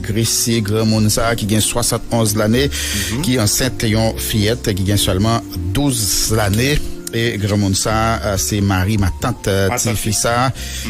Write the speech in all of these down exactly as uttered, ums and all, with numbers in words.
Gresi, granmoun sa a ki gen swasannonz lane, ki ansent yon fiyèt ki gen sèlman douz lane. E granmoun sa a, se mari matant, eh, ti fi sa a,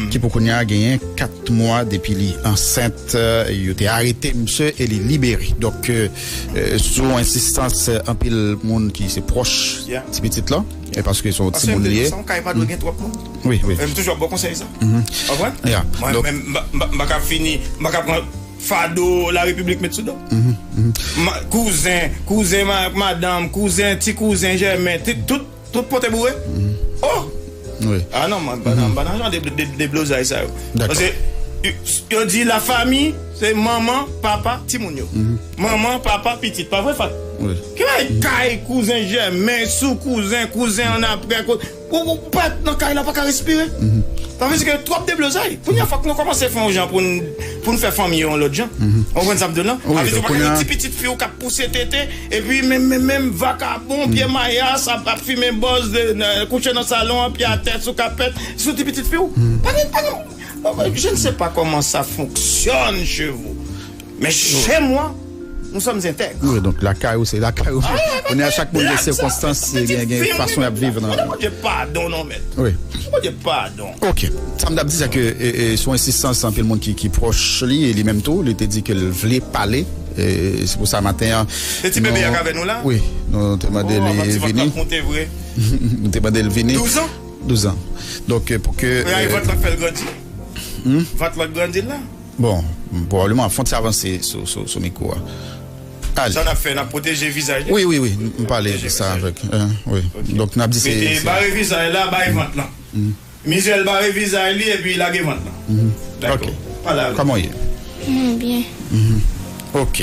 ki pou kounye a genyen kat mwa depi li ansent. Eh, yo te arete misye e li libere. Donk, eh, eh, sou ensistans, eh, anpil moun ki se pwòch ti pitit la, e paske se yon timoun li ye. Sa yon kay pa dwe gen twòp moun. Wi, wi. M toujou ap ba w konsèy sa. Konprann? Mwen menm, m pa, m pa, m pa ka fini, m pa ka pran fado la repiblik met sou do. Ma-, kouzen, kouzen ma-, madanm, kouzen, ti kouzen jèmen, ti, tout, tout pote boure. Oh! Ah non, mwen pa nan, pa nan jan de, de, de, deblozay sa yo. Paske yo, yo di la fami, se manman, papa, timoun yo. Manman, papa, pitit. Pa vre, Fat? Ki bagay kay, kouzen jèmen, sou kouzen, kouzen annapre, kou-, ou, ou pa nan kay la, pa ka respire. Sa vle di ke twòp deblozay. Kounye a, fòk nou kòmanse fè yon jan pou n, pou n fè fanmi yo yon lòt jan. Ou konprann sa m di w lan? Sa vle di ou pa ka gen ti pitit fi w k ap pouse tete, epi menm, menm, menm vakabon, pye mayas, ap, ap fimen bòz, de, nan, kouche nan salon an, pye atè, sou kapèt, sou ti pitit fi w. Pa gen, pa gen, je ne sais pas comment ça fonctionne chez vous. Men chez moi, nous sommes intègres. Wi, donk lakay ou, se lakay ou. Kounye a, chak moun gen sikonstans, gen, gen fason y ap viv nan. Bondye padon, non, mèt. Wi. Bondye padon. Ok. Sa m t ap di, se ke, e, e, sou ensistans anpil moun ki, ki pwòch li, e li menm tou, li te di ke l vle pale. E se pou sa maten an. Se ti bebe a k avè nou la? Wi, nou te mande li vini. Nou te mande l vini. Douz an? Douz an. Donk, e, pou ke, e, vant la k fè l grandi. Vant la k grandi la. Bon, pwobableman, fè yon ti avanse sou, sou, sou mikwo a. Ale. Sa n ap fè, n ap pwoteje vizaj li? Wi, wi, wi, m pale de sa avèk, eh, wi. Donk, n ap di se, mete bare vizaj la, bay vant lan. Mizel bare vizaj li epi lage vant lan. Dakò. Pale avè l. Kòman w ye? Mwen byen. Ok.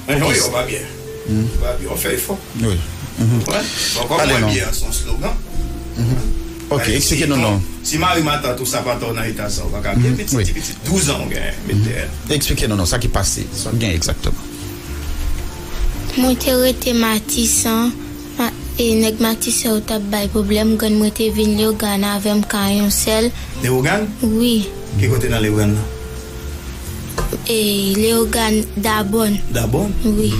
Wi, wi, w pa byen. W pa byen, w fè efò. Wi. Bon, kòm mwen byen, se yon slogan. Ok, eksplike nou non. Si mari matant ou sa pa ta w nan eta sa, ou pa ka byen. Pitit, ti pitit, douz an ou genyen, mete. Eksplike nou non, sa ki pase, sa w gen egzakteman. Mwen te rete Matisan, ma-, e nèg Matisan yo t ap bay pwoblèm, grann mwen te vin Leyogàn avè m ka yon sèl. Leyogàn? Wi. Ki kote nan Leyogàn nan? E Leyogàn Dabòn. Dabòn? Wi.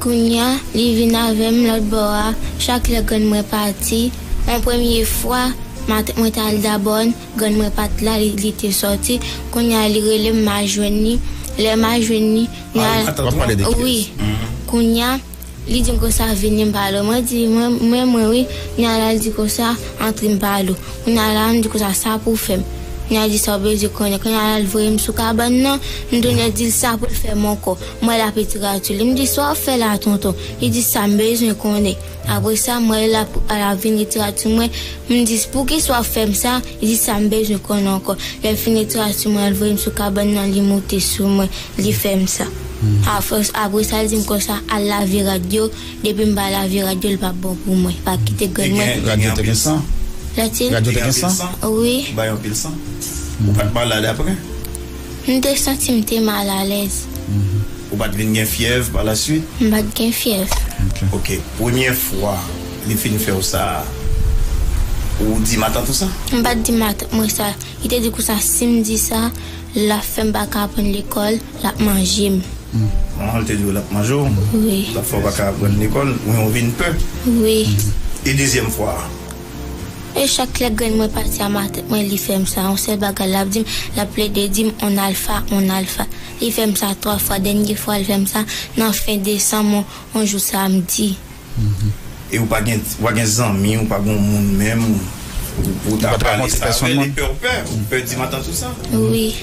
Kounye a, li vin avè m lòt bò a. Chak lè grann mwen pati, yon premye fwa, matant mwen t al Dabòn, grann mwen pa t la, li, li te sòti. Kounye a, li rele m, m al jwenn li. Lè m al jwenn li, kounye a, wi. Kounye a, li di m konsa, "Vini m pale w." Mwen di, "Mwen, mwen, mwen, wi." Kounye a la, li di konsa, "Antre m pale w." Kounye a la, m di konsa, "Sa pou w fè m?" Kounye a, li di, "Sa w bezwen konnen." Kounye a la, li voye m sou kabann nan, m tounen di l sa pou l fè m ankò. Mwen la pe tire sou li. M di, "Sa w ap fè la, tonton?" Li di, "Sa m bezwen konnen." Apre sa, mwen la pou, l ap vin retire sou mwen. M di, "Poukisa w ap fè m sa?" Li di, "Sa m bezwen konnen ankò." Lè l fin retire sou mwen, l voye m sou kabann nan, li moute sou mwen. Li fè m sa. Afè, apre sa, li di m konsa, "Al lave rad yo." Depi m pa lave rad yo, li p ap bon pou mwen. Pa kite grann mwen. Rad yo te gen san? Latil? Rad yo te gen san? Wi. Ou bay anpil san? Ou pa t malad apre? M te santi m te mal alèz. Ou pa t vin gen fyèv pa la swit? M pa t gen fyèv. Ok. Premye fwa li fin fè w sa, ou di matant ou sa? M pa t di matant mwen sa. Li te di konsa, si m di sa, l ap fè m pa ka aprann lekòl, l ap manje m. Manman l te di w l ap manje w? Wi. L ap fè w pa ka aprann lekòl, men w vin pè? Wi. E dezyèm fwa a? E chak lè grann mwen pati a matant mwen, li fè m sa. Yon sèl bagay l ap di m, l ap plede di m, "On alfa, on alfa." Li fè m sa twa fwa. Dènye fwa, li fè m sa nan fen desanm, yon, yon jou samdi. E ou pa gen, ou pa gen zanmi, ou pa gen moun menm, ou, ou ta pale sa avè l, li pè w pè, ou pè di matant ou sa? Wi.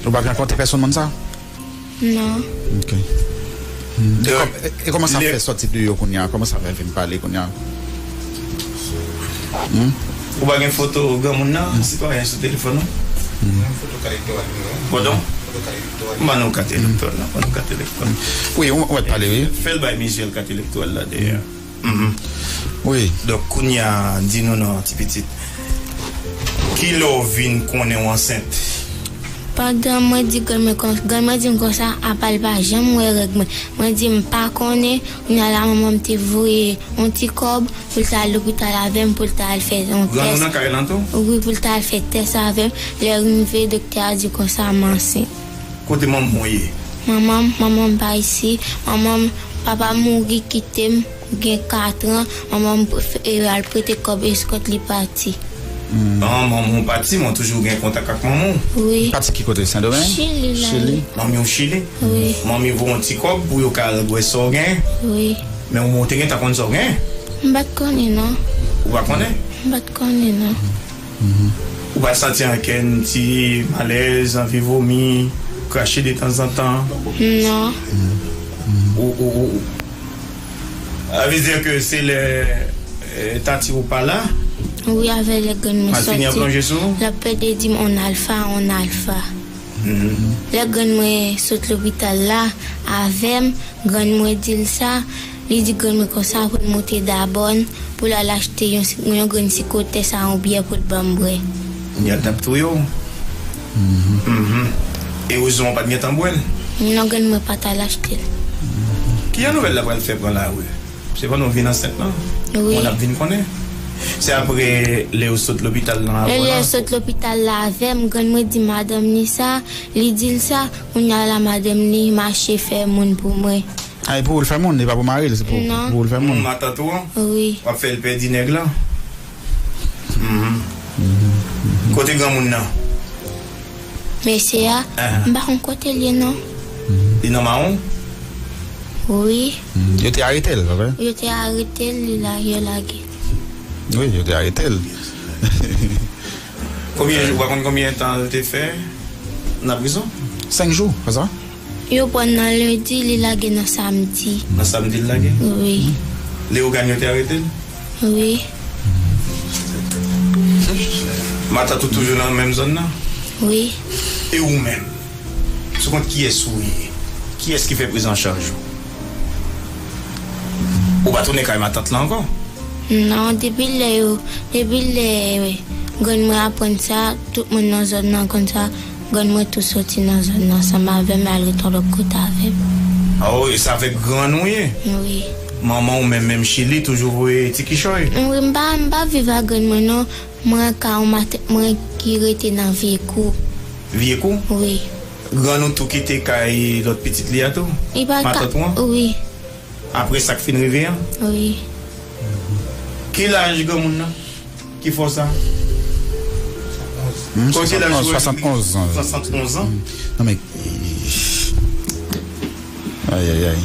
Ou pa t rankontre pèsonn moun sa? Non. Ok. E kòm-, e, e kòman sa fè sòti de yo kounye a? Kòman sa fè vin pale kounye a? Ou pa gen foto granmoun nan, sitwayen, sou telefòn ou? Gen foto kat elektoral li, wi. Padon? Foto kat elektoral. M ban nou kat elektoral la, ban nou kat elektoral. Wi, ou, ou mèt pale, wi. Fè l bay Michel kat elektoral la, dèyè. Wi. Donk, kounye a, di nou non, ti pitit. Kilè w vin konnen w ansent? Pandan mwen di grann mwen kon-, grann mwen di m konsa, apa l pa janm wè règ mwen. Mwen di m pa konnen, kounye a la manman m te voye yon ti kòb pou l ta al lopital avè m, pou l ta al fè yon tès. Grann ou nan kay lan tou? Wi, pou l ta al fè tès avè m. Lè rive, doktè a di konsa m ansent. Kote manman w ye? Manman m, manman m pa isi. Manman m, papa m mouri kite m, gen kat an. Manman m prefere al prete kòb eskòt li pati. Manman w pati, men w toujou gen kontak ak manman w? Wi. Pati ki kote? Sendomeng? Chili la. Chili? Manmi w Chili? Wi. Manmi voye yon ti kòb pou yo ka al wè sa w gen? Wi. Men ou te gentan konn sa w gen? M pa t konnen non. Ou pa konnen? M pa t konnen non. Ou pa t santi ankenn ti malèz, anvi vomi, krache detanzantan? Non. Ou, ou, ou, sa vle di ke se lè, eh, tati ou pa la? Wi, avè lè grann mwen sòti. Malfini ap plonje sou ou? L ap pede di m on alfa, on alfa. Lè grann mwen sot lopital la, avè m, grann mwen di l sa, li di grann mwen konsa pou l monte Dabòn, pou l al achte yon, si- yon grenn sikotès a yon byè pou l ban m bwè. Yal t ap touye w. E ou zon pa t gentan bwè l? Non, grann mwen pa t al achte l. Ki jan nouvèl la pral fè pran lari? Se pandan w vin ansent lan? Wi. Moun ap vin konnen. Se apre lè yo sot lopital lan avè w lan? Lè yo sot lopital la avè m, grann mwen di madanm li sa, li di l sa, kounye a la madanm li mache fè moun pou mwen. A, e pou ou l fè moun, e pa pou mari l, se pou, pou ou l fè moun. Matant ou an? Wi. W ap fè l pèdi nèg lan? Kote granmoun nan? Mesye a, m pa konn kote l ye non. Li nan mawon? Wi. Yo te arete l, pa vre? Yo te arete l, li la, yo lage. Wi, yo te arete l. Konbyen jou, ou pa konn konbyen tan l te fè nan prizon? Senk jou, pa sa? Yo pran nan lendi, li lage nan samdi. Nan samdi l lage? Wi. Leyogàn yo te arete l? Wi. Matant ou toujou nan menm zòn nan? Wi. E ou menm? Sou kont kiyès ou ye? Kiyès ki fè prizanchaj ou? Ou pa tounen kay matant lan ankò? Non, depi lè yo, depi lè grann mwen aprann sa, tout moun nan zòn nan konn sa, grann mwen tou soti nan zòn nan ansanm avè m, al ret yon lòt kote avè m. Oh, e se avèk grann ou ye? Wi. Manman ou menm, menm Chili, toujou voye ti kichòy? Wi, m pa, m pa viv ak grann mwen non. Mwen ka yon matant mwen ki rete nan Vye Kou. Vye Kou? Wi. Grann ou tou kite kay lòt pitit li a tou? Li pa ka. Matant ou an? Wi. Apre sa k fin rive an? Wi. Ki laj granmoun nan ki fè w sa? Hmm, ki laj ou? Swasannonz an. Swasannonz an? Non, men, ayayay.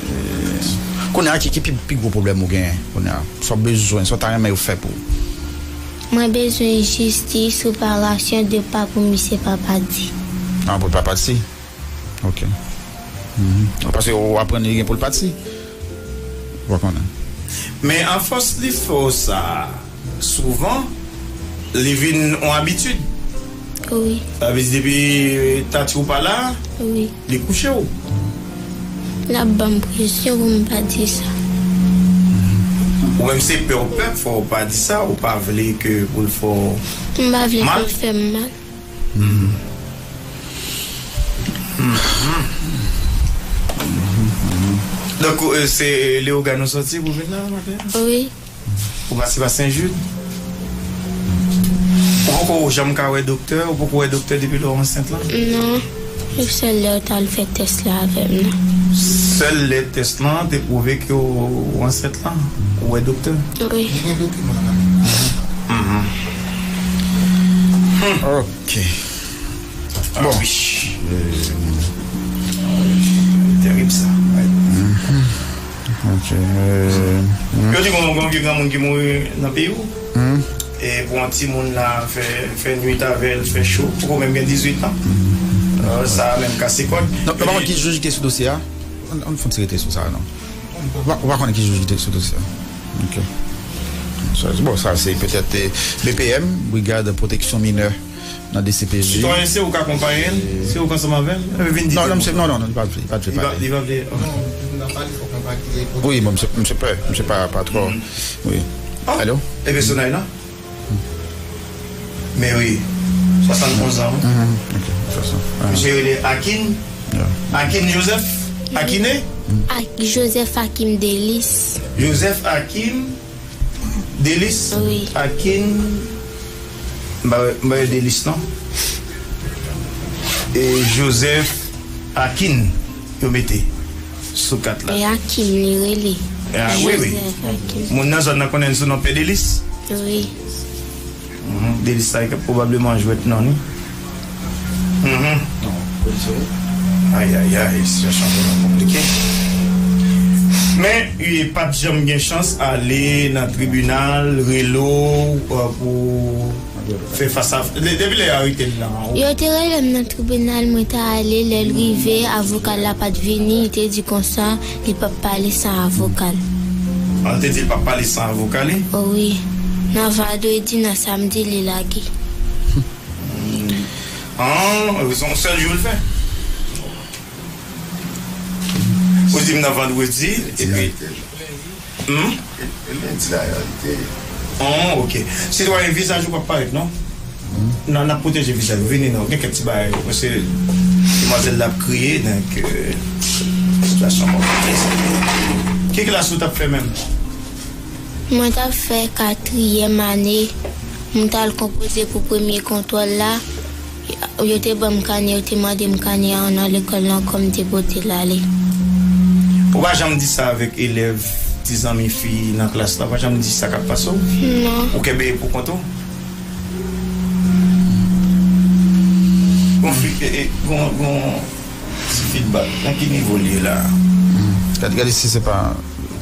Eh, kounye a, ki, ki pi, pi gwo pwoblèm ou genyen kounye a? Sa w bezwen, sa w ta renmen yo fè pou ou? Mwen bezwen jistis, reparasyon de pa pou misye pa pati. Ah, pou l pa pati? Ok. Mhm. Paske ou aprann li gen pou l pati. Ou pa konnen. Men afòs li fè w sa souvan, li vin yon abitid. Wi. Sa vle di depi tati w pa la, wi, li kouche w. L ap ban m presyon pou m pa di sa. Ou menm se pè w pè, fò w pa di sa, ou pa vle ke pou l fè w mal? M pa vle pou l fè m mal. Donk, euh, se Leyogàn ou soti pou vin la maten an? Wi. Ou pase pa Sen Jid? Ou poko janm ka wè doktè? Ou poko wè doktè depi lè w ansent lan? Non. Se sèl lè yo t al fè tès la avè m nan. Sèl lè tès lan te pwouve ke w ansent lan, ou wè doktè? Wi. Mhm. Ok. Bon. Ah wi. Terib sa. Ok. Yo di gon, gon vye granmoun ki mouri nan peyi w. E pou yon timoun la fè, fè nwit avè l, fè cho, poko menm gen dizuit an. Euh, sa a menm kase kòd. Non, nou pa konn ki jij ki te sou dosye a. Ann, ann fè yon ti rete sou sa a, non. Ou pa, ou pa konnen ki jij ki te sou dosye a. Ok. Sa, bon, sa se petèt, eh, B P M, Brigad Pwoteksyon Minè nan D C P J. Sitwayen, se ou k akonpaye l, se ou k ansanm avè l, eh, vin di. Non, non, misye, non, non, non, li pa vle, li pa vle pale. Li pa vle, ok. Wi, bon, misye, misye pè, misye pa, pa twò. Wi. Alo? E pèsonaj la? Men wi, swasannonz an, wi. Mhm, ok, fè sa. Ah. Misye rele Akin. Yeah. Akin Joseph? Akine? Ak Joseph Akim Delis. Joseph Akim Delis? Wi. Akin, m pa wè, m pa wè Delis, non. E Joseph Akin yo mete sou kat la. E Akim li rele. Ah, wi, wi. Joseph Akim. Moun nan zòn nan konnen l sou non Pè Delis? Wi. Mhm, Delis sa pwobableman jwèt non li. Mhm. Ay, ay, ay, sitiyasyon vrèman konplike. Men, e, pa t janm gen chans ale nan tribinal, rele w, e, pou fè fas a, de-, depi lè yo arete l lan. Yo te rele m nan tribinal, mwen t ale, lè l rive, avoka l la pa t vini, li te di konsa, li p ap pale san avoka l. Ah, l te di l p ap pale san avoka li? O wi. Nan vandredi, nan samdi, li lage. Hmm. Ah, se yon sèl jou l fè? Ou di m nan vandredi, epi Hmm? E, e lendi la, an reyalite. Oh, ok. Sitwayen, vizaj ou p ap parèt, non? Nan, n ap pwoteje vizaj ou. Vini, non. Gen kèk ti bagay, paske demwazèl la ap kriye, donk, e, sitiyasyon konplike. Ki klas ou t ap fè menm? Mwen t ap fè katriyèm ane. Mwen t al konpoze pou premye kontwòl la. Yo te ban m kanè, yo te mande m kanè a nan lekòl lan, kòm m te pote l ale. Ou pa janm di sa avèk elèv, ti zanmi fi nan klas la? Ou pa janm di sa k ap pase w? Non. Ou kenbe pou kont ou? Gon fi, e, e, gon, gon ti feedback. Nan ki nivo l ye la? Gade, gade si se pa,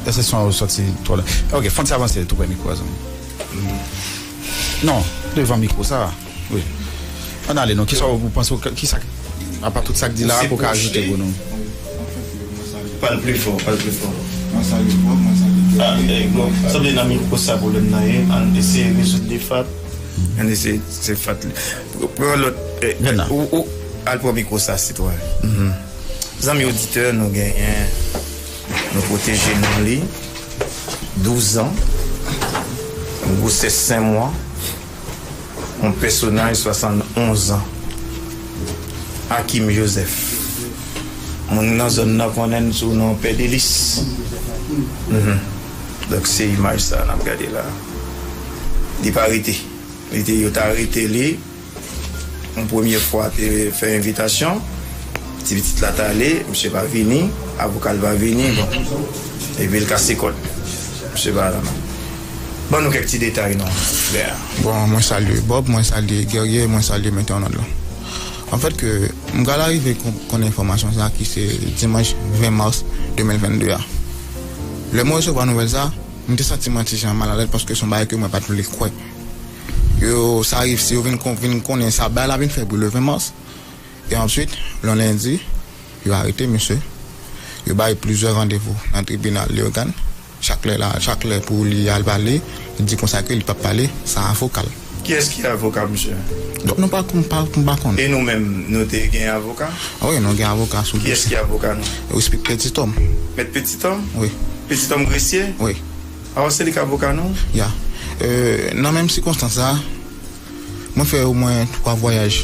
èske son an yo sòti twò lwen. Ok, fò n ti avanse tou prè mikwo a, zanmi. Non, devan mikwo sa. Wi. Ann ale non, kisa w panse, kisa, apa tout sa k di la, pou ka ajoute pou nou? Pale pli fò, pale pli fò. Mwen salye Bob, mwen salye Jerry. Ah, eh, bon, sanble nan mikwo sa pwoblèm nan ye. Ann eseye rezoud li, Fat. Ann eseye, se Fat li. Pran lòt, eh, ou, ou, al pran mikwo sa, sitwayen. Mhm. Zanmi oditè, nou genyen, nou pwoteje non li, douz an, gwosès senk mwa, yon pèsonaj swasannonz an, Akim Joseph. Moun nan zòn nan konnen l sou non Pè Delis. Mhm. Donk, se imaj sa n ap gade la. Li pa rete. Li te, yo t arete li. Yon premye fwa te fè envitasyon, ti pitit la t ale, misye pa vini, avoka l pa vini, bon. Epi l kase kòd. Misye pa la non. Ban nou kèk ti detay non, frè. Bon, mwen salye Bob, mwen salye Guerrier, mwen salye Metè Onòd lan. Anfèt ke m pral arive kon-, konn enfòmasyon sa ki se dimanch ven mas de mil vennde a. Lè mwen resevwa nouvèl sa, m te santi mwen ti jan malalèz paske se yon bagay ke mwen pa t vle kwè. Yo, sa rive, si yo vin kon-, vin konnen sa, bagay la vin fè pou le ven mas. E answit, yon lendi, yo arete misye. Yo ba li plizyè randevou nan tribinal Leyogàn. Chak lè la, chak lè pou li al pale, li di konsa ke li p ap pale san avoka l. Kiyès ki avoka misye? Donk, nou pa, m pa, m pa konnen. E nou menm, nou te gen avoka? A wi, nou gen avoka sou dosye. Kiyès ki avoka nou? Respè Petit Homme. Mèt Petit Homme? Wi. Petit Homme Gressier? Wi. Alò, se li k avoka nou? Ya. E, nan menm sikonstans sa, mwen fè omwen twa vwayaj,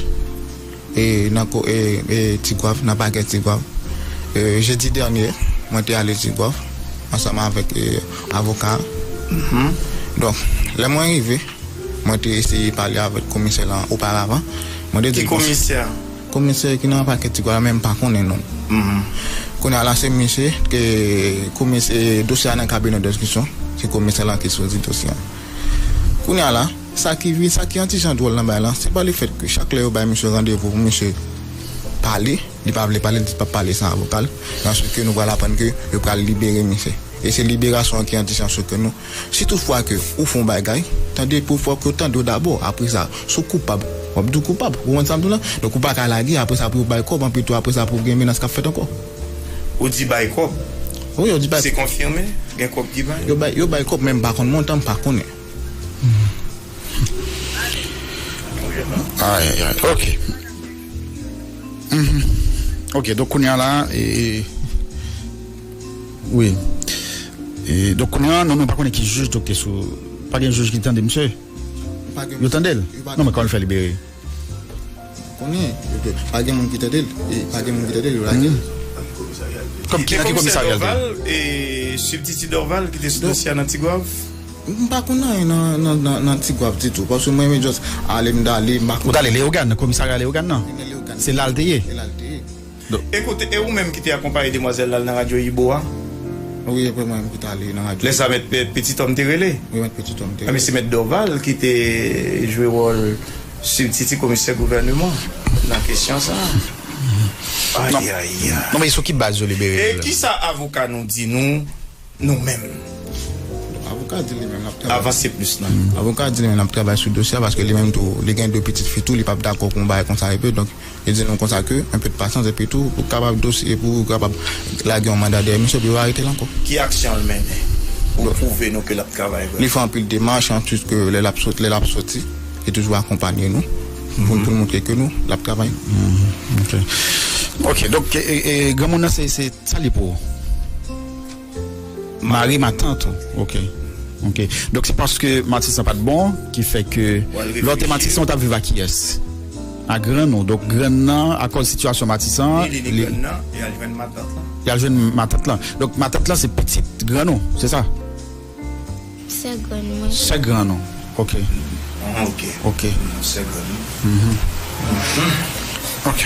e, nan ko-, e, e, Tigwav, nan pakè Tigwav. E, jedi dènye, mwen te ale Tigwav, ansanm avèk, e, avoka a. Mhm. Donk, lè mwen rive, mwen te eseye pale avèk komisè lan oparavan. Mwen te di l konsa. Ki komisè? Komisè ki nan pakè Tigwav la, men m pa konnen non l. Mhm. Kounye a la, se misye ke komisè, dosye a nan kabinè de enstriksyon, se komisè lan ki sezi dosye a. Kounye a la, sa ki vi-, sa ki yon ti jan dwòl nan bagay lan, se pa lefèt ke chak lè yo bay misye randevou pou misye pale, li pa vle pale, li di l p ap pale san avoka l, e answit ke nou pral aprann ke yo pral libere misye. E se liberasyon an ki yon ti jan choke nou. Si toutfwa ke ou fè yon bagay, tande pou fòk yo tande w dabò. Apre sa, si w koupab, w ap di w koupab. Ou konprann sa m di w la? Donk, ou pa ka lage, apre sa, pou yo bay kòb, anpi tou, apre sa, pou gen menas k ap fèt ankò. Ou di bay kòb? Wi, yo di bay. Se konfime? Gen kòb ki bay? Yo bay, yo bay kòb, men m pa konn montan, m pa konnen. Ay, ay, ay. Ok. Mhm. Ok, donk, kounye a la, e, e, wi. E, donk, kounye a, non, nou pa konnen ki jij, donk, te sou, pa gen jij ki tande misye? Pa gen. Yo tande l? Yo pa tande. Non, men kòman l fè libere? Konnen, yo te, pa gen moun ki tande l, e pa gen moun ki tande l, yo lage l. Mhm. Kòm ki, nan ki komisarya l te ye? Komisè Dorval, e, sibtiti Dorval ki te sou dosye a nan Tigwav? M pa konn anyen nan, nan, nan, nan Tigwav ditou, paske mwen menm just ale, m t ale, m pa konn. Ou t ale Leyogàn, nan komisarya Leyogàn nan? Nan Leyogàn. Se la l te ye? Se la l te ye. Donk, e kote, e ou menm ki te akonpaye demwazèl la nan radyo Ibo a? Wi, e mwen menm ki t ale nan radyo. Lè sa, mèt, mèt Petitòm te rele? Wi, mèt Petitòm te rele. Men se mèt Dòval ki te jwe wòl sibtiti komisè gouvènman nan kesyon sa a. Ayayay. Non, men sou ki baz yo libere l? E kisa avoka nou di nou, nou menm? Avoka di li menm l ap travay. Avanse plis nan. Avoka di li menm l ap travay sou dosye a, paske li menm tou, li gen de pitit fi tou, li p ap dakò pou yon bagay konsa rive. Donk, li di nou konsa ke, un peu de patience, epi tou, pou kapab dosye, pou kapab lage yon manda dèyè misye, pou yo arete l ankò. Ki aksyon l mennen pou pwouve nou ke l ap travay vrèman? Li fè anpil demach, anplis ke lè l ap sot-, lè l ap soti, li toujou akonpanye nou, pou, pou l montre ke nou, l ap travay. Mhm, ok. Ok, donk, e, e, granmoun nan, se, se sa li pou ou? Mari matant ou. Ok. Ok. Donk, se paske Matisan pa t bon, ki fè ke lè w te Matisan, ou t ap viv ak kiyès? Ak grann ou. Donk, grann nan, akòz sitiyasyon Matisan, li, li, li, grann nan, y al jwenn matant lan. Y al jwenn matant lan. Donk, matant lan, se pitit grann ou, se sa? Sè grann mwen. Sè grann ou. Ok. Ah, ok. Ok. Sè grann ou. Mhm. Ok.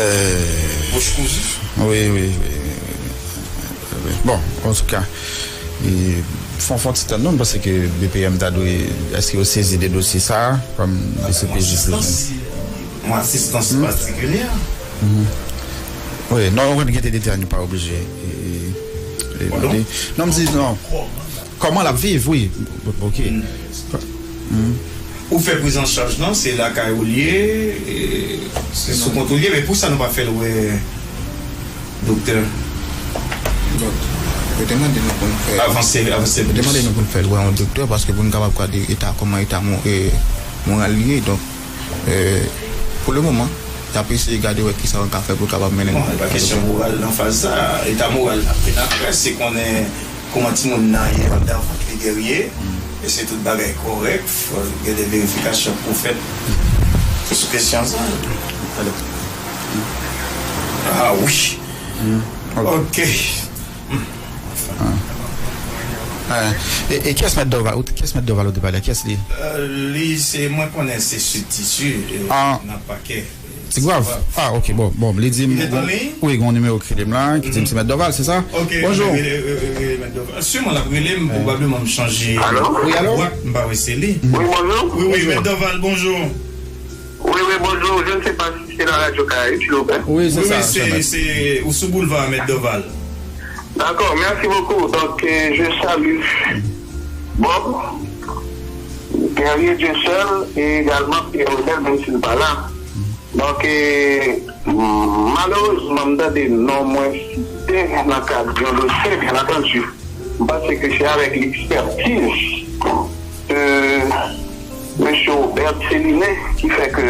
Euh, bouch kouzi. Wi, wi, wi, wi, wi, wi. Bon, antouka, e, fon, fon ti tann non, m panse ke B P M ta dwe, èske yo sezi de dosye sa a, kòm D C P J? Mwen asistans patikilyè. Mhm. Wi, non, ou konn gen de detay nou pa oblije, e, e, e mande. Non, m di, non. Kòman l ap viv, wi. Ok. Mm. Ou fè prizanchaj lan, se lakay ou l ye, e, se sou kont ou l ye, men pou sa nou pa fè l wè doktè? Donk, yo te mande nou pou n fè, avanse, avanse plis. Yo te mande nou pou n fè l wè yon doktè, paske pou n kapab gade eta, kòman eta mo-, e, moral li ye. Donk, e, pou le moman, y ap eseye gade wè kisa yo ka fè pou kapab mennen. Bon, e pa kesyon moral nan faz sa. Eta moral n ap vin apre, se konnen kòman timoun nan ye anndan vant li, Guerrier, èske tout bagay kòrèk? Fò gen de verifikasyon pou fèt sou kesyon sa. Ah wi. Ok. E, e kiyès mèt Dorval, ou, kiyès mèt Dorval ou te pale? Kiyès li? Euh, li se, mwen konnen se sibtiti, e, nan pakè. Ti Gwav? Ah, ok, bon, bon, li di m, wi, gen yon nimewo ki rele m la, ki di m se mèt Dorval, se sa? Ok, bonjou. Rele, rele, rele mèt Dorval. Siman l ap rele m, pwobableman m chanje. Alo? Wi, alo? M pa wè se li. Wi, bonjou. Wi, wi, mèt Dorval, bonjou. Wi, wi, bonjou. Je ne sais pas si c'est la radio Caraïbe, s'il vous plaît. Wi, se sa, se, ou sou boulva, mèt Dorval. D'accord, merci beaucoup. Donc, euh, je salue Bob, Guerrier Dieuseul et également Pierre Renel, même s'il n'est pas là. Donk, e, malerezman, m tande non mwen site nan kad yon dosye, byen antandi. M panse ke se avèk lekspètiz de mesye Robert Célinet ki fè ke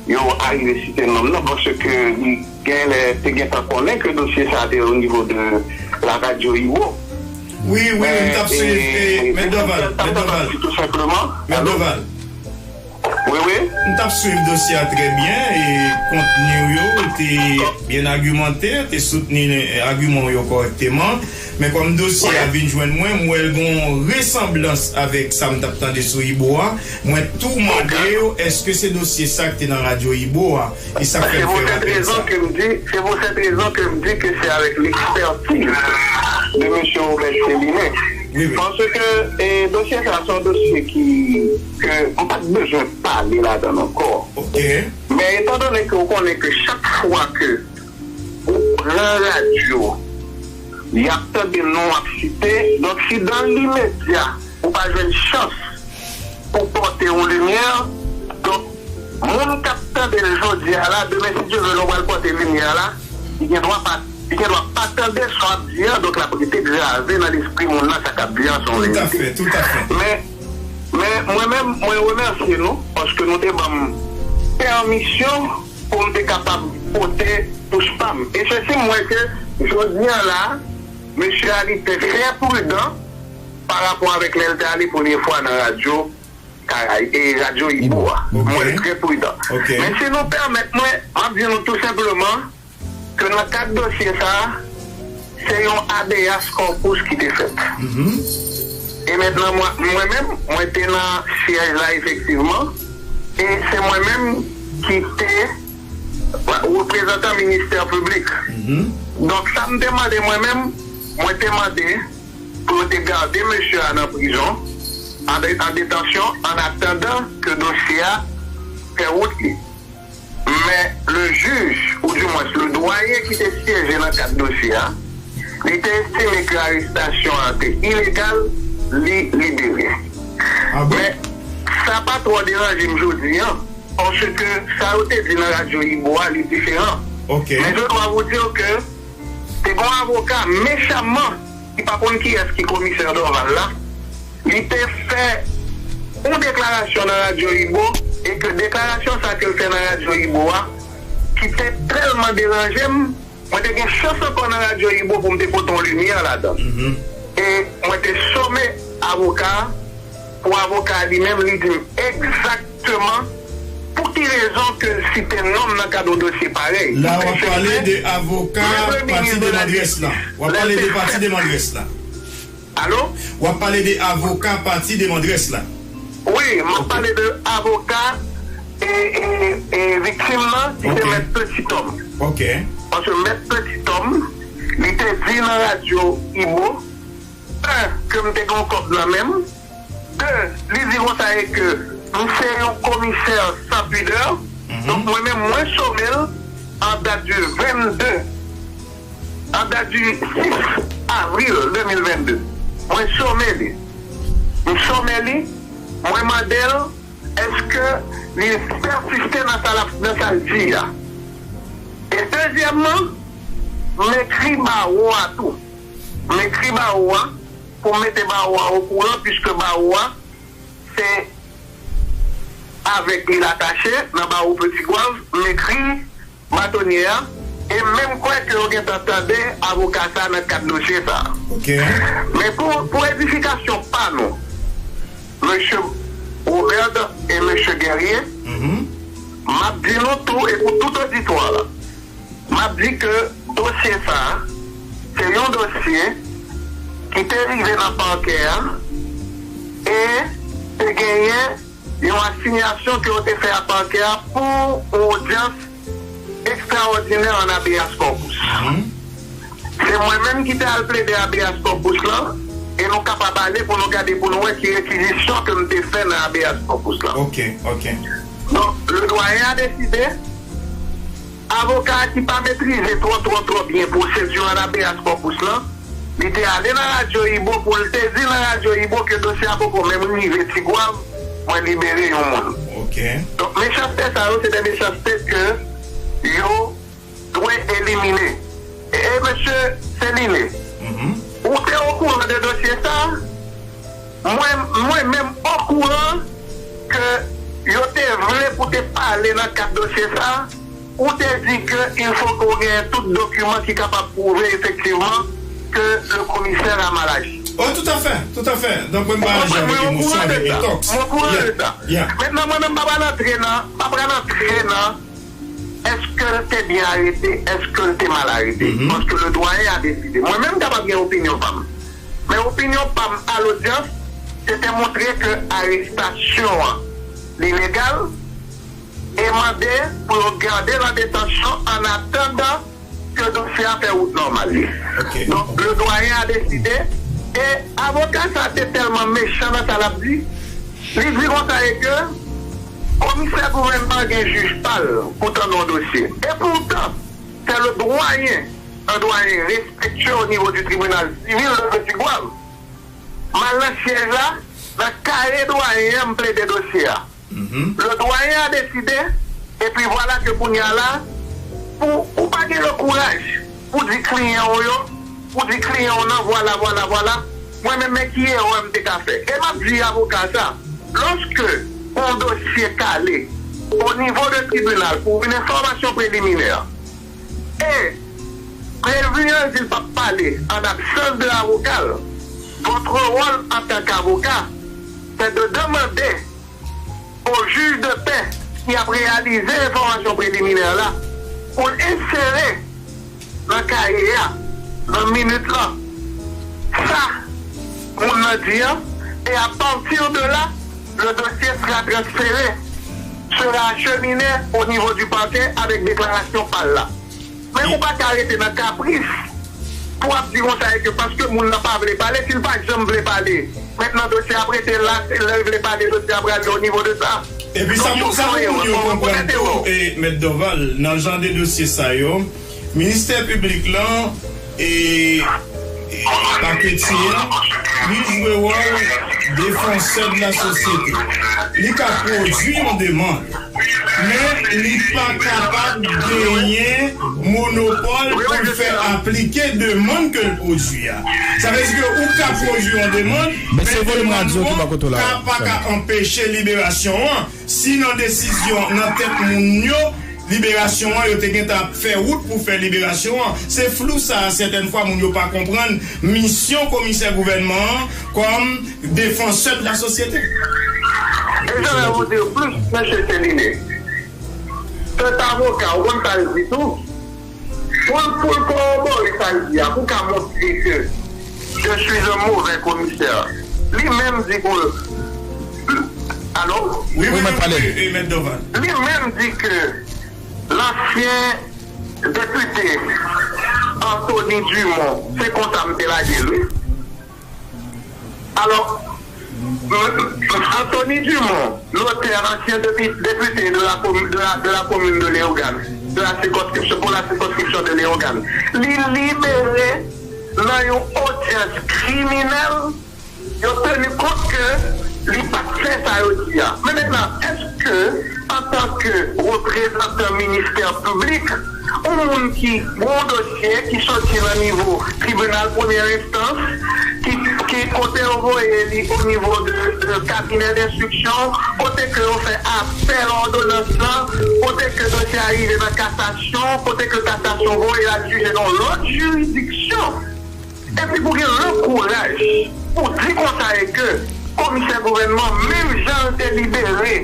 yo arive site non m nan, paske li genlè te gentan konnen ke dosye sa a te o nivo de la radyo Ibo. Wi, wi, wi, m t ap swiv, e, mèt Dorval, mèt Dorval. Tou senpleman. Mèt Dorval. Wi, wi. M t ap swiv dosye a trè byen, e kontni w yo te byen agimante, te soutni agiman w yo kòrèkteman. Men kòm dosye a vin jwenn mwen, m wè l gen yon resanblans avèk sa m t ap tande sou Ibo a. Mwen tou mande w, èske se dosye sa k te nan radyo Ibo a? E sa k fè m fè rapèl sa. C'est pour cette raison que m di, c'est pour cette raison que m di ke se avèk lekspètiz de mesye Robert Célinet. Wi, wi. Paske, e, dosye sa, se yon dosye ki, ke m pa t bezwen pale ladan l ankò. Ok. Men etandone ke w konnen ke chak fwa ke ou pran radyo, y ap tande non w ap site, donk si dans l'immédiat ou pa jwenn chans pou pote yon limyè, donk moun k ap tande l jodi a la, demen si Dye vle lè w pral pote limyè a la, li gen dwa pa, li gen dwa pa tande sa w ap di a, donk l ap rete grave nan lespri moun nan sa k ap di a se yon verite. Tout à fait, tout à fait. Men, men mwen menm, mwen remèsye nou paske nou te ban m pèmisyon pou m te kapab pote touch pa m. E sesi m wè ke jodi a la, mesye a li te trè pridan pa rapò avèk lè l te ale premye fwa nan radyo Karay, e radyo Ibo a. M wè l trè pridan. Men si nou pèmèt mwen, m ap di nou tou senpleman ke nan kad dosye sa a, se yon habeas corpus ki te fèt. E mentnan, mwen, mwen menm, mwen te nan syèj la efektivman, e se mwen menm ki te reprezantan ministè piblik. Donk, sa m te mande mwen menm, mwen te mande pou yo te gade mesye a nan prizon, an, an detansyon, an atandan ke dosye a fè wout li. Men, le jij, ou dimwens le dwayen ki te syeje nan kad dosye a, li te estime ke arestasyon an te ilegal, li libere. Men, sa pa twò deranje m jodi an, paske sa yo te di nan radyo Ibo a, li diferan. Men je dois vous dire que te gen yon avoka mechamman, ki pa konn kiyès ki komisè Dorval la, li te fè yon deklarasyon nan radyo Ibo, e ke deklarasyon sa ke l fè nan radyo Ibo a, ki te tèlman deranje m, mwen te gen chans ankò nan radyo Ibo pou m te pote yon limyè ladan. E mwen te some avoka a, pou avoka a li menm, li di m egzakteman pou ki rezon ke l site non m nan kad yon dosye parèy. La, w ap pale de avoka pati Demandrès la. W ap pale de pati Demandrès la. Alo? W ap pale de avoka pati Demandrès la. Wi, m ap pale de avoka e, e, e viktim nan, ki se Mèt Petit Homme. Paske Mèt Petit Homme, li te di nan radyo Ibo, un, ke m te gen yon kòb nan men m, de, li di konsa e ke m se yon komisè san pidè. Donk, mwen menm, mwen some l an dat di vennde, an dat di sis avril de mil vennde. Mwen some li. M some li, mwen mande l èske li pèsiste nan sa l ap, nan sa l di a. E dezyèmman, m ekri bawo a tou. M ekri bawo a pou m mete bawo a okouran, piske bawo a se avèk li l atache nan bawo Petit Goâve, m ekri batonye a, e m menm kwè ke yo gentan tande avoka sa a nan kad dosye sa a. Men pou, pou edifikasyon pa nou, mesye Robert e mesye Guerrier, m ap di nou tou e pou tout oditwa la, m ap di ke dosye sa a, se yon dosye ki te rive nan pakè a, e te genyen yon asinyasyon ke yo te fè a pakè a pou yon odyans ekstraòdinè an habeas corpus. Se mwen menm ki te al plede habeas corpus lan, e nou kapab ale pou nou gade, pou nou wè ki rekizisyon ke m te fè nan habeas corpus lan. Donk, le doyen a deside, avoka a ki pa metrize twò, twò, twò byen pwosedi an habeas corpus lan, li te ale nan radyo Ibo pou l te di nan radyo Ibo ke dosye a poko menm rive Ti Gwav, mwen libere yon moun. Donk, mechanste sa yo, se de mechanste ke yo dwe elimine. E, e mesye Celine, ou te okouran de dosye sa? Mwen, mwen menm okouran ke yo te vle pou te pale nan kad dosye sa. Ou te di ke il faut que w genyen tout dokiman ki kapab pwouve efektivman ke le commissaire a mal agi. Oh, tout à fait, tout à fait. Donk, mwen pa jan avèk emosyon, avèk entoks. Mwen okouran de sa. Mentnan, mwen menm, m pa pral antre nan, pa pral antre nan èske l te byen arete, èske l te mal arete. Paske le doyen a deside. Mwen menm, m kapab gen opinyon pa m. Men opinyon pa m a lodyans, se te montre ke arestasyon an, li legal, e mande pou yo gade l an detansyon an atandan ke dosye a fè wout nòmal li. Donk, le doyen a deside, e avoka sa te tèlman mechan nan sa l ap di, li di konsa e ke komisè gouvènman an gen jij pa l pou tande yon dosye. E poutan, se le doyen, un doyen respectueux au niveau du tribunal civil de Petit Goâve, m al nan syèj la, nan kare doyen an, m plede dosye a. Le doyen a deside, epi vwala ke kounye a la, pou ou pa gen le kouraj pou di kliyan w yo, pou di kliyan w nan, vwala, vwala, vwala, mwen menm, men ki erè m te ka fè. E m ap di avoka sa, lòske yon dosye kale o nivo de tribinal pou yon enfòmasyon preliminè, e prevni an di l p ap pale an absans de avoka l, votre rôle en tant qu'avocat, c'est de demander au juge de paix ki ap reyalize enfòmasyon preliminè la pou l ensere nan kaye a, nan minit lan, sa moun nan di an, et à partir de là, le dossier sera transféré sera acheminé au niveau du parquet avec déclaration pa l la. Men ou pa ka rete nan kapris pou ap di konsa e ke paske moun nan pa vle pale, si l pa janm vle pale, mentnan dosye ap rete la, se lè l vle pale, dosye ap rale o nivo de sa. Epi sa pou sa pou moun yo konprann tou, e, Mèt Dorval, nan jan de dosye sa yo, ministè piblik lan e paketye an, li jwe wòl defansè de la sosyete. Li ka pwodui yon demann, men li pa kapab genyen monopòl pou l fè aplike demann ke l pwodui a. Sa vle di ke ou ka pwodui yon demann, men demann ou an pa ka anpeche liberasyon an. Si nan desizyon nan tèt moun yo, liberasyon an, yo te gentan ap fè wout pou fè liberasyon an. Se flou sa a, sètèn fwa moun yo pa konprann misyon komisè gouvènman an kòm défenseur de la société. Et je vais vous dire plus, mesye Céliné. Cet avocat, ou konn sa l di tou? Pou l, pou l kowobore sa l di a, pou l ka montre ke je suis un mauvais commissaire, li menm di pou l, alo? Wi, wi, mèt pale. Wi, wi, Mèt Dorval. Li menm di ke lansyen depite Anthony Dumont, se konsa m te lage l, wi. Alò, Anthony Dumont, lotè ansyen depi- depite de la komi- de la, de la komin de Leyogàn, de la sikonskripsyon, pou la sikonskripsyon de Leyogàn, li libere nan yon odyans kriminèl. Yo teni kont ke li pa t fè sa yo di a. Men mentnan, èske, antanke reprezantan ministè piblik, yon moun ki gon dosye ki soti nan nivo tribinal premyè enstans, ki, ki kote yo voye li o nivo de, de kabinè denstriksyon, kote ke yo fè apèl òdonans lan, kote ke dosye a rive nan kasasyon, kote ke kasasyon voye l al jije nan lòt jiridiksyon. Epi pou gen le kouraj pou di konsa e ke komisè gouvènman, menm jan l te libere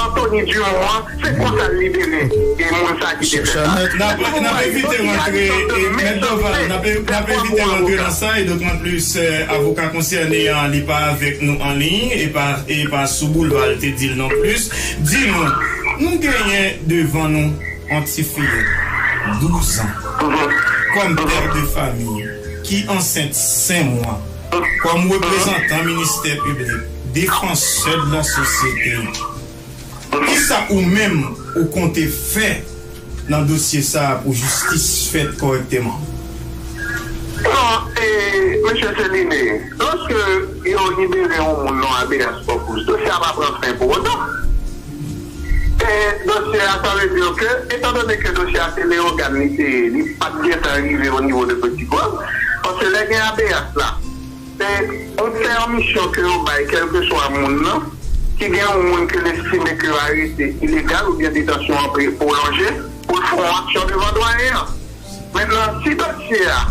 Anthony Dumont an, se konsa l libere e moun sa ki te fè sa. N ap, n ap evite rantre, e, Mèt Dorval, n ap, n ap evite rantre nan sa, e dotman plis, e, avoka konsène an, li pa avèk nou an liy, e pa, e pa sou boulva l te di l non plis. Di nou, nou genyen devan nou yon tifi douz an, kòm pè de fanmi ki ansent senk mwa, kòm reprezantan ministè piblik, défenseur de la société, kisa ou menm ou konte fè nan dosye sa a pou jistis fèt kòrèkteman? Non, e, mesye Céliné, lòske yo libere yon moun nan habeas corpus, dosye a pa pran fen pou otan. E dosye a, sa vle di ke, etandone ke dosye a se Leyogàn li te ye, li pa t gentan rive o nivo de Petit Goâve, paske lè gen habeas la, se yon pèmisyon ke yo bay, kèlkeswa moun nan, ki gen yon moun ke l estime ke arete ilegal oubyen detansyon an pre- pwolonje, pou l fè yon aksyon devan dwayen an. Mentnan, si dosye a,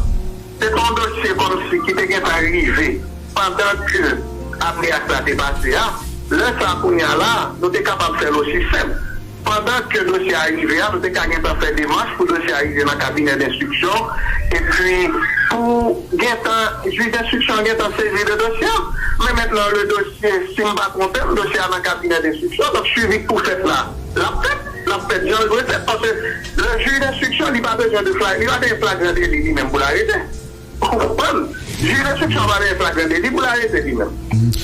se te yon dosye kòmsi ki te gentan rive pandan ke habeas la te pase a, lè sa a kounye a la, nou te kapab fè l osi senp. Pandan ke dosye a rive a, nou te ka gentan fè demach pou dosye a rive nan kabinè denstriksyon, epi pou gentan, jij denstriksyon an gentan sezi de dosye a. Men mentnan, le dossier, si m pa twonpe m, dosye a nan kabinè denstriksyon, donk swivi k pou fèt la, l ap fèt, l ap fèt jan l dwe fèt, paske le juge d'instruction, li pa bezwen de flag, li pa gen flagran deli li menm pou l arete. Ou konprann? Jij denstriksyon pa gen flagran deli pou l arete li menm.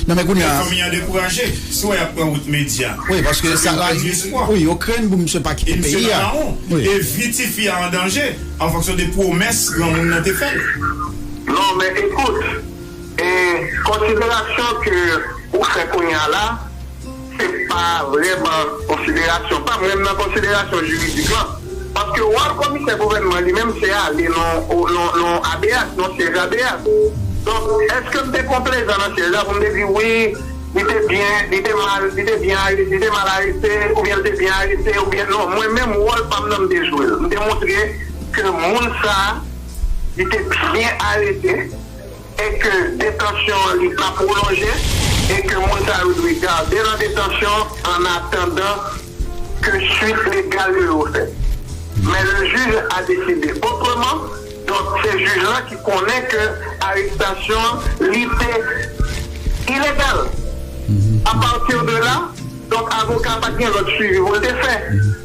Non, men kounye a, fanmi an dekouraje. Si w wè y ap pran wout medya, wi, paske se sa, yon pèdi espwa. Wi, yo krenn pou misye pa kite peyi a. E misye nan lawon. Wi. E vi tifi a an danje, an fonksyon de pwomès granmoun nan te fè l. Non, men ekout, e konsiderasyon ke ou fè kounye a la, se pa vrèman konsiderasyon pa m, menm nan konsiderasyon jiridik lan. Paske wòl komisè gouvènman li menm se ale nan, nan, nan habeas, nan syèj habeas. Donk, èske m te konplezan nan syèj la pou m te di wi, li te byen, li te mal, li te byen arete, li te mal arete, oubyen li te byen arete, oubyen non? Mwen menm, wòl pa m nan m te jwe l. M te montre ke moun sa a, li te byen arete, e ke detansyon an li pa pwolonje, e ke moun sa yo dwe gade nan detansyon an atandan ke swit legal yo yo fèt. Men le juge a décidé autrement, donk se jij lan ki konnen ke arestasyon an li te ilegal. A partir de là, Donk, avoka a pa t gen lòt swivi pou l te fè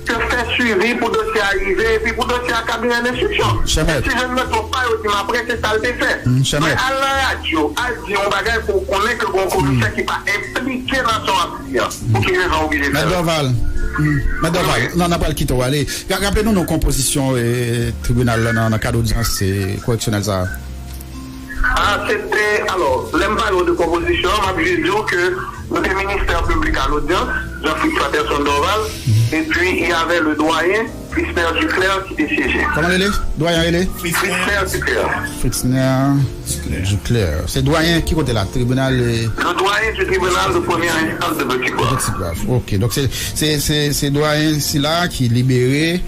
ke fè swivi pou dosye a rive epi pou dosye a kabinè lenstriksyon. Chèmèt. Si je ne me trompe pas, yo di m apre se sa l te fè. Mwen al nan radyo, al di yon bagay pou w konnen ke gon komisè ki pa enplike nan sa w ap di a. Pou ki rezon w oblije fè l? Mèt Dorval. Mèt Dorval, non, n ap pral kite w ale. Raple nou non konpozisyon tribinal la nan kad odyans koreksyonèl sa a. Ah, se te, alò, lè m pale w de konpozisyon an, m ap jis di w ke nou te ministè piblik a lodyans, Jean Fritz Patterson Dorval, epi y avait le doyen Fritznè Duclair ki te syeje. Kòman rele? Doyen rele? Fritznè Duclair. Fritznè Duclair. Se doyen ki kote la? Tribinal. Le doyen du tribunal de première instance de Petit Goâve. Petit Goâve. Ok, donk se, se, se, se doyen sila ki libere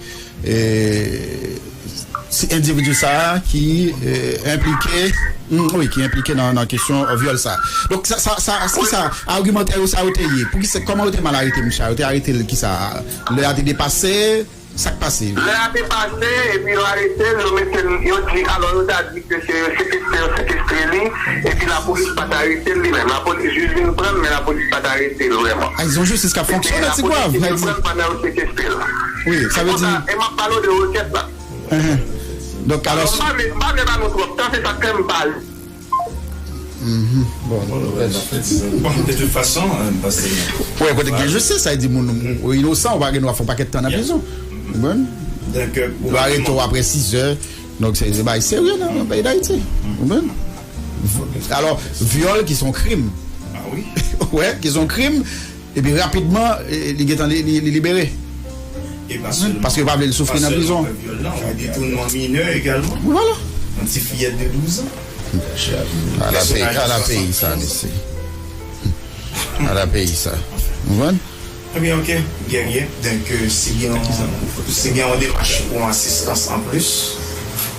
e, si endividi sa a ki e, enplike, mm, wi, ki enplike nan, nan kesyon vyòl sa a. Donk, sa, sa, sa, ki sa, agimantè yo sa yo te ye? Pou ki se, kòman yo te mal arete misye a? Yo te arete l ki sa? Lè a te depase, sa k pase? Lè a te pase, epi yo arete l, yo mete l, yo di, alò, yo ta di ke se sekestre, yo sekestre li, epi lapolis pa t arete l li menm. Lapolis jis vin pran l, men lapolis pa t arete l vrèman. Ah, ils ont justice k ap fonksyone, ti gwav. Lapolis vin pran l pandan yo sekestre l. Wi, sa vle di. E m ap pale w de rekèt la. Enhen. Donk, alò, m pa vle, m pa vle ba nou twòp tan, se sa k fè m pale. Mhm. Bon, bon, de tout fason, paske. Wi, kote gen jistis, sa vle di moun inosan, ou pa gen dwa fè yon pakèt tan nan prizon. Ou konprann? Donk, yo arete w apre sizè. Donk, se, se bagay serye nan peyi Dayiti. Ou konprann? Alò, vyòl ki se yon krim. Ah wi. Wi, ki se yon krim. Epi rapidman, e, li gentan li, li, li libere. E pa sèlman, paske yo pa vle l soufri nan prizon. Vyòl la, on detounman minè egalman. Vwala. Yon ti fiyèt de douz an. Ala peyi, ala peyi sa, mesye. Ala peyi sa. Ou konprann? Ebyen, ok, Guerrier. Donk, euh, si gen, si gen yon demach pou yon asistans an plis,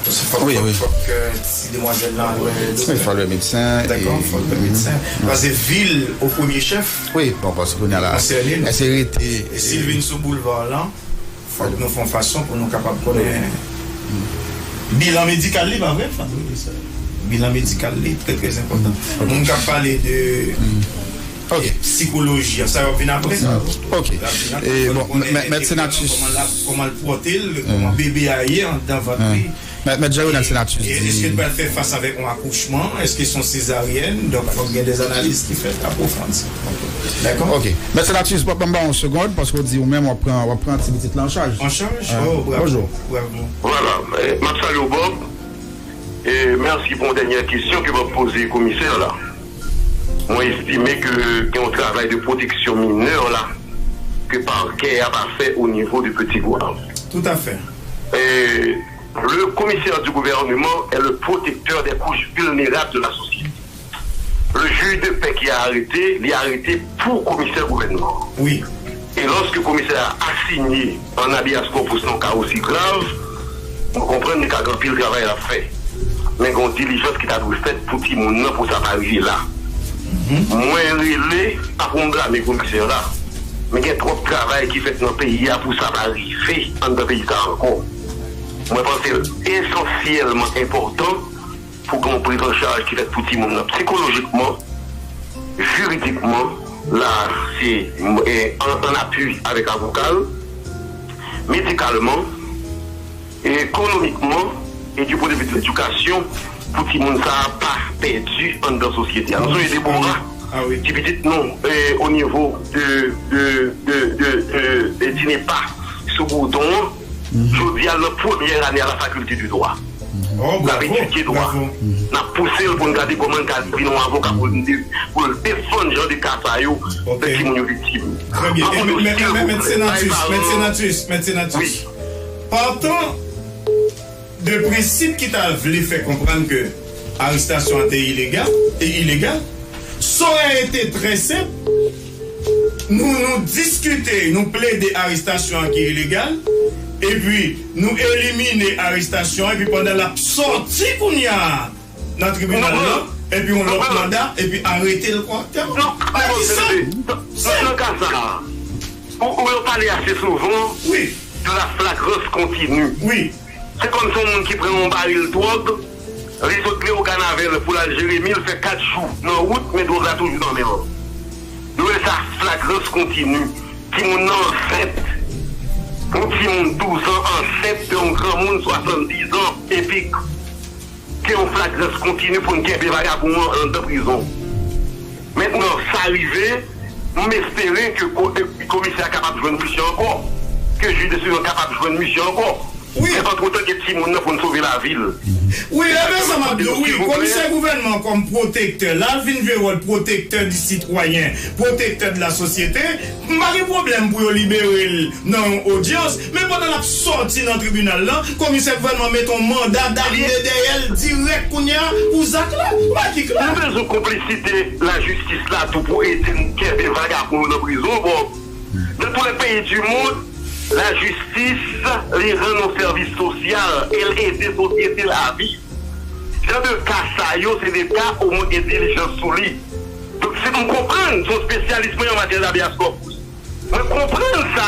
Wi, wi. Fòk, fòk, euh, ti demwazèl la wè doktè. Wi, fòk l wè medsen. Dakò, fòk l wè medsen. Paske vil o premye chèf. Wi, bon, paske kounye a la, konsène nou. Èske rete, e si l vin sou boulva la, fòk nou fè yon fason pou nou kapab konnen bilan medikal li, pa vre, Fabrice? Bilan medikal li, trè, trè enpòtan. Moun k ap pale de sikoloji a, sa yo ap vin apre. Ok. E bon, mèt Senatus, kòman l ap, kòman l pòte l, kòman bebe a ye anndan vant li. Mèt, mèt Jean Ronald Senatus di. Èske l pral fè fas avèk yon akouchman? Èske se yon sezaryèn? Donk, fòk gen de analiz ki fèt apwofondi. Dakò? Ok. Mèt Senatus, ban m ba w yon segond, paske w di ou menm w ap pran, w ap pran ti pitit la an chaj. An chaj? Oh, bravo. Bonjou. Bravo. Vwala. M ap salye w, Bob. E mèsi pou yon dènyè kesyon ke Bob poze komisè la. Mwen estime ke gen yon travay de pwoteksyon minè la ke pakè a pa fè o nivo de Petit Goâve. Tout à fait. Et le commissaire du gouvernement est le protecteur des couches vulnérables de la société. Le juge de paix qui a arrêté, li arete pou komisè gouvènman. Wi. E lòske komisè a asinye an habeas corpus nan ka osi grav, nou konprann li ka gen anpil travay l ap fè. Men gen yon dilijans ki ta dwe fèt pou timoun nan pou sa pa rive la. Mwen rele, pa pou m blame komisè la, men gen twòp travay ki fèt nan peyi a pou sa pa rive anndan peyi sa ankò. Mwen panse l esansyèlman enpòtan pou gen yon priz an chaj ki fèt pou timoun nan psikolojikman, jiridikman, la se, e, an, an apui avèk avoka l, medikalman, e ekonomikman, e du point de vue de ledikasyon, pou timoun sa a pa pèdi anndan sosyete a. Nou sonje Deborah, ti pitit nou, e, o nivo de, de, de, de, de, de DINEPA sou Boudon an, jodi a l nan premyè ane a la fakilte de dwa. L ap etidye dwa. N ap pouse l pou n gade kòman l ka vin yon avoka pou l, pou l defann jan de ka sa yo, lè timoun yo viktim. Trè byen. Mèt Senatus, Mèt Senatus, Mèt Senatus. Partan de prensip ki ta vle fè konprann ke arestasyon an te ilegal, te ilegal, sa aurait été très simple. Nou, nou diskite, nou plede arestasyon an ki ilegal, epi nou elimine arestasyon an, epi pandan l ap sòti kounye a nan tribinal lan, epi yon lòt manda, epi arete l kòrèktèman. Nan ka sa a, ou, ou pale ase souvan de la flagrance continue. Wi. Se kòm se yon moun ki pran yon baril dwòg, li sot Leyogàn avè l pou l al Jeremi, l fè kat jou nan wout, men dwòg la toujou nan men l. Nou rele sa flagrans kontini. Timoun nan ansent. Yon timoun douz an ansent de yon granmoun swasanndiz an. Epi ke yon flagrans kontini pou n kenbe vagabon an anndan prizon. Mentnan, sa rive, m espere ke ko-, komisè a kapab jwenn misye ankò, ke jij denstriksyon kapab jwenn misye ankò. Wi. Men antretan, gen timoun nan pou n sove lavi l. Wi, e men sa m ap di w, wi, komisè gouvènman kòm pwotektè, l al vin jwe wòl pwotektè di sitwayen, pwotektè de la sosyete, m pa gen pwoblèm pou yo libere l nan yon odyans, men pandan l ap sòti nan tribinal lan, komisè gouvènman mete yon manda dayide dèyè l dirèk kounye a pou zak la. Ou pa ki klè? Nou bezwen konplisite lajistis la tou pou ede n kenbe vagabon yo nan prizon, Bob. Dans tous les pays du monde, la justice li rann yon sèvis sosyal, el ede sosyete la viv. Jan de ka sa yo, se de ka omwen gen dilijans sou li. Donk, si m konprann, se yon spesyalis mwen an matyè habeas corpus. Mwen konprann sa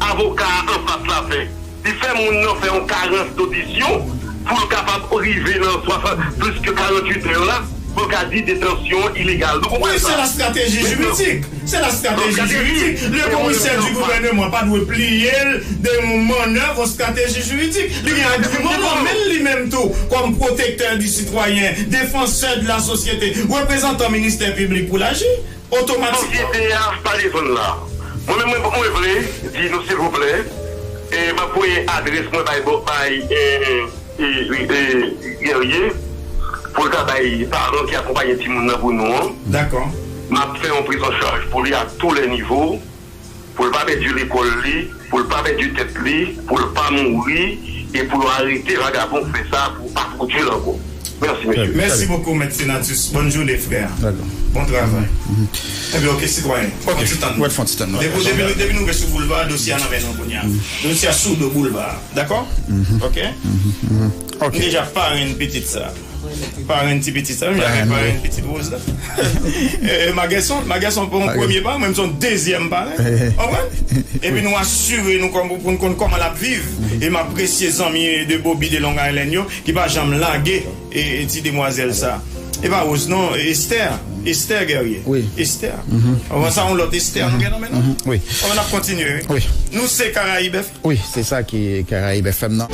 avoka a anfas la fè. Li fè moun nan fè yon karans dodisyon pou l kapab rive nan swasant, plis ke karanntuit è la, pou l ka di detansyon an ilegal. Nou konprann sa? Wi, se la stratégie juridique. Se la stratégie juridique. Le commissaire du gouvernement pa dwe pliye l de yon mannèv, yon stratégie juridique. Li gen agiman nan men l li menm tou, kòm pwotektè di sitwayen, defansè de la sosyete, reprezantan ministè piblik pou l aji. Otomatikman. Sosyete a pa desann la. Mwen menm, mwen, mwen vle di nou, silvouplè, e m ap voye adrès mwen bay, bay, e, e, e, Guerrier, pou l ka bay paran ki akonpaye timoun nan pou nou an. Dakò. M ap fè yon priz an chaj pou li a tou lè nivo, pou l pa pèdi lekòl li, pou l pa pèdi tèt li, pou l pa mouri, e pou yo arete vagabon k fè sa pou pa pwodui l ankò. Mèsi, mesye. Mèsi bokou, Mèt Senatus. Bòn jounen, frè. Bon travay. Ebyen, oke, sitwayen. Fè yon ti tann. Depi, depi nou, depi nou rive sou boulva, dosye a nan men nou kounye a. Dosye a sou do boulva. Dakò? Oke? M deja parenn pitit sa. Parenn ti pitit sa, m deja parenn pitit Rose la. E, e, Magerson, Magerson pa yon premye parenn, men m se yon dezyèm parenn. Konprann? Epi nou asire nou kòm, pou n konn kòman l ap viv. E m apresye zanmi de Bobby de Long Island yo, ki pa janm lage, e, e ti demwazèl sa. E pa Rose non, Esther. Esther Guerrier. Wi. Esther. Anvan sa, yon lòt Esther nou gen nan men nou. Wi. Anvan n ap kontinye, wi. Wi. Nou se Karayib F M. Wi, se sa ki Karayib F M nan.